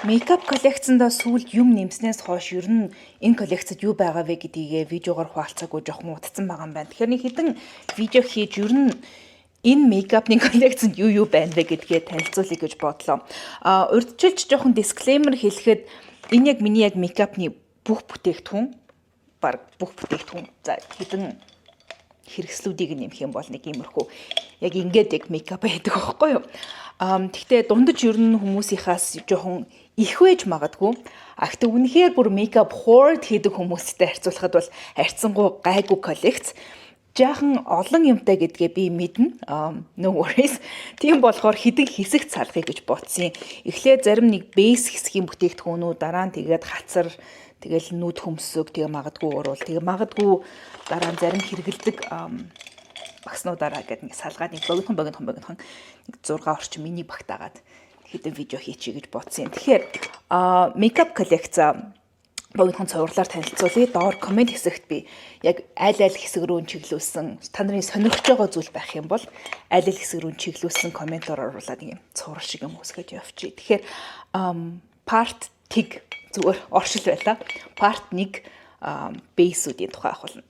Makeup коллекцэндээ сүүлд юм нэмснээс хойш ер нь энэ коллекцэд юу байгаа вэ гэдгийг видеогоор хуваалцаагүй жоохон удацсан байгаа юм байна. Тэгэхээр нэг хэдэн видео хийж, ер нь энэ makeup-ны коллекцэнд юу юу байна вэ гэдгээ танилцуулъя гэж бодлоо. А урьдчилж жоохон disclaimer хэлэхэд энэ яг миний яг makeup-ны бүх бүтээгдэхүүн, баг бүх бүтээгдэхүүн, за, хэдэн хэрэгслүүдийг нэмэх юм бол нэг иймэрхүү яг ингээд яг makeup хийдэг байхгүй юу. Гэхдээ дундаж ер нь хүмүүсийнхаас жоохон их байж магадгүй. А гэхдээ үнэхээр бүр makeup hoard хийдэг хүмүүстэй харьцуулахад бол харьцангуй гайгүй коллекц, жаахан олон юмтай гэдгээ би мэднэ. No worries. Тийм болохоор хэдэн хэсэгт салгая гэж бодсон. Эхлээд зарим нэг base хэсгийн бүтээгдэхүүнүүд, дараа нь тэгээд хацар, тэгэл нүд хөмсөг, тэгээ магадгүй уруул, тэгээ магадгүй дараа нь зарим хэрэгэлдэг багснуудаараа гэдэг нэг салгаад, нэг богинохон богинохон богинохон нэг 6 орчим миний багтаагаад хэдэн видео хийчихье гэж бодсон юм. Тэгэхээр makeup коллекц богинохон цувралаар танилцуулъя. Доор comment хэсэгт би яг аль аль хэсэг рүү чиглүүлсэн, та нарын сонирхож байгаа зүйл байх юм бол аль аль хэсэг рүү чиглүүлсэн comment-оор оруулаад нэг юм цуврал шиг юм үүсгэж явчих. Тэгэхээр part 1 зүгээр оршил байлаа. Part 1 base-үүдийн тухай авах болно.